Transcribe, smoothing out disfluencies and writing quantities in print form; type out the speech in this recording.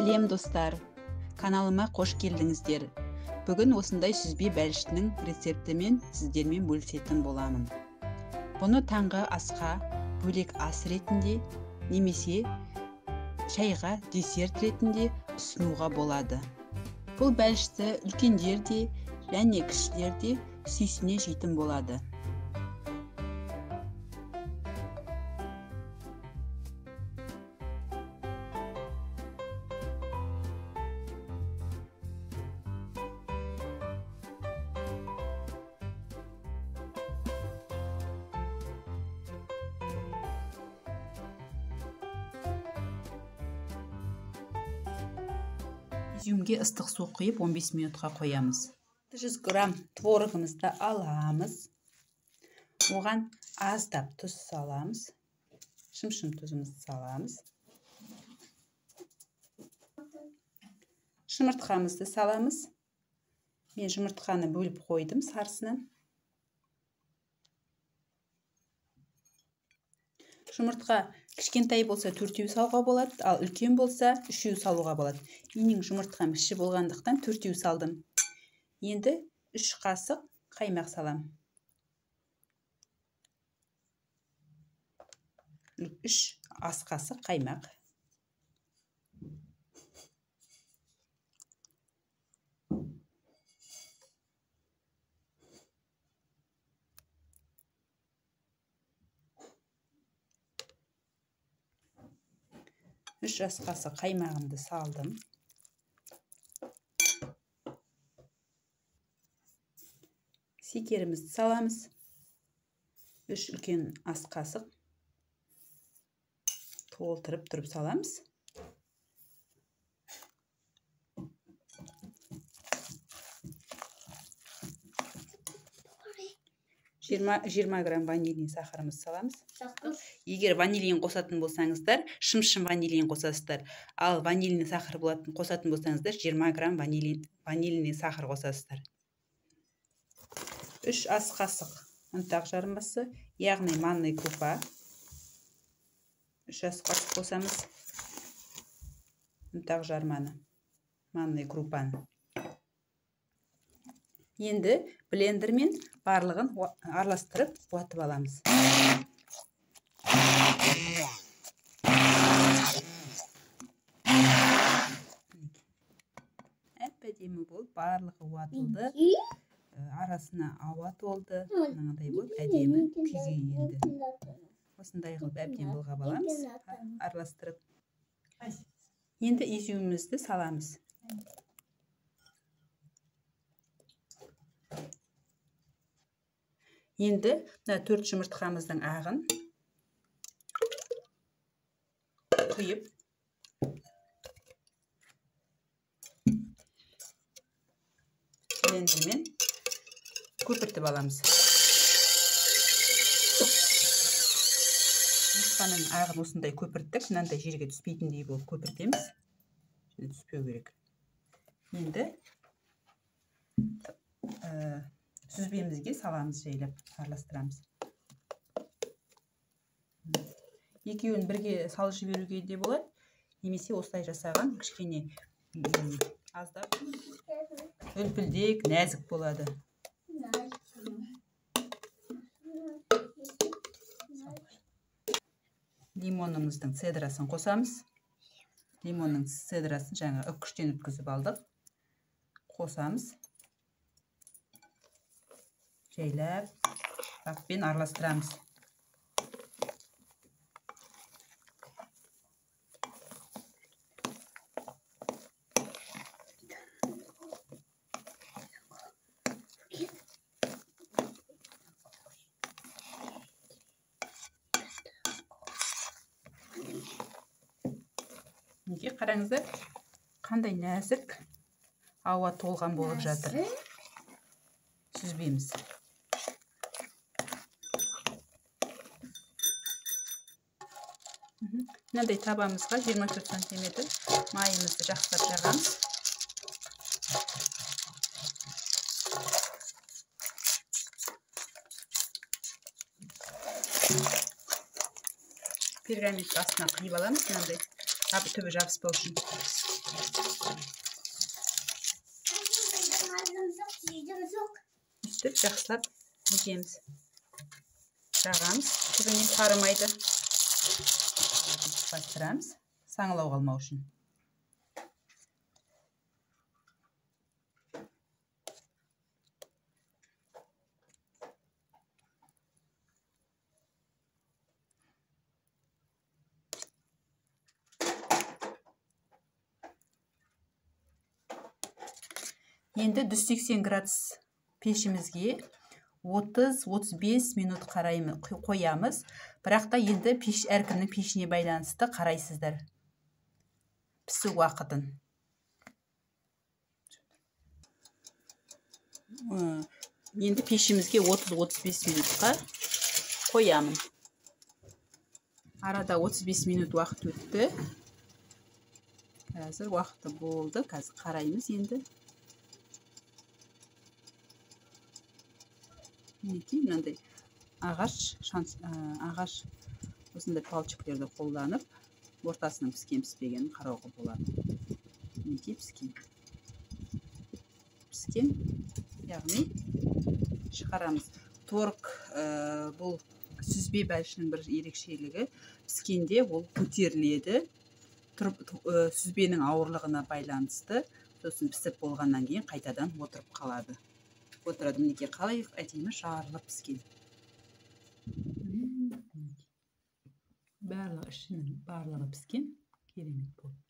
Сәлем достар, каналыма қош келдіңіздер. Бүгін осындай сүзбе бәліштің рецептімен сіздермен бөлісетін боламын. Бұны таңғы асқа бөлек ас ретінде немесе шайға десерт ретінде ұсынуға болады. Бұл бәлішті үлкендер де және кішілер де сүйсіне жейтін болады. Изюмге ыстық су құйып 15 минутқа қоямыз. 100 грамм творогымызды аламыз. Оған аздап тұз саламыз. Шым-шым тұзымызды саламыз. Жұмыртқамызды саламыз. Мен жұмыртқаны бөліп қойдым сарысынан. Жұмыртқа кішкентай болса 4-еу салуға болады, ал үлкен болса 3-еу салуға болады. Менің жұмыртқам кіші болғандықтан 4-еу салдым. Енді 3 қасық қаймақ салам. 3 ас қасық қаймақ. Үш ас қасық қаймағымды салдым. Шекерімізді саламыз. 3 үлкен ас қасық толтырып тұрып саламыз. Жиырма грамм ванилин сахарымызды саламыз. Егер ванилин қосатын болсаңыздар, шым-шым ванилин қосасыздар. Ал ванилин сахар болатын қосатын болсаңыздар, 20 грамм ванилин сахар қосасыздар. 3 ас қасық ұнтақ жармасы, яғни манный крупа. 3 ас қасық қосамыз ұнтақ жарманы, манный крупаны. Енді блендермен барлығын араластырып уатып аламыз. Әп-әдемі болып барлығы уатылды. Арасына ауа толды. Мынандай болып әдемі күйге енді. Осындай қылып әбден былғап аламыз, араластырып. Енді изюмімізді саламыз. Енді мына 4 жұмыртқамыздың ағын құйып, блендермен көпіртіп аламыз. Жұмыртқаның ағын осындай көпірттік, мынандай жерге түспейтіндей болып көпіртеміз. Түспеу керек. Енді сүзбемізге саламыз, жайлап араластырамыз. Екеуін бірге салып жіберуге де болады, немесе осылай жасаған кішкене аздап үлпілдек, нәзік болады. Лимонымыздың цедрасын қосамыз. Лимонның цедрасын жаңа үккіштен өткізіп алдық. Қосамыз. Жайлап баппен араластырамыз. Неге қараңыздар, қандай нәзік ауа толған болып жатыр. Сүзбейміз. Мынандай табамызға 24 сантиметр майымызды жақсылап жағамыз. Пергамент астына құйып аламыз, мынандай түбі жабыспау үшін. Өстіп жақсылап еземіз. Жағамыз түбіне сары майды. Бастырамыз, саңылау қалмау үшін. Енді 180 градус пешімізге 30-35 минут қоямыз. Бірақ та енді пеш әркімнің пешіне байланысты қарайсыздар пісу уақытын. Енді пешімізге 30-35 минутқа қоямын. Арада 35 минут уақыт өтті. Қазір уақыты болды. Қазір қараймыз енді. Мінекей мынандай ағаш осындай палчиктерді қолданып ортасының піскен піспегенін қарауға болады. Мінекей піскен. Піскен, яғни шығарамыз. Творог бұл сүзбе бәлішінің бір ерекшелігі, піскенде ол көтеріледі. Сүзбенің ауырлығына байланысты, сосын пісіп болғаннан кейін қайтадан отырып қалады. Отырады. Мінекей қалай әдемі жарылып піскен. Барлығы ішінің барлығы піскен, керемет болды.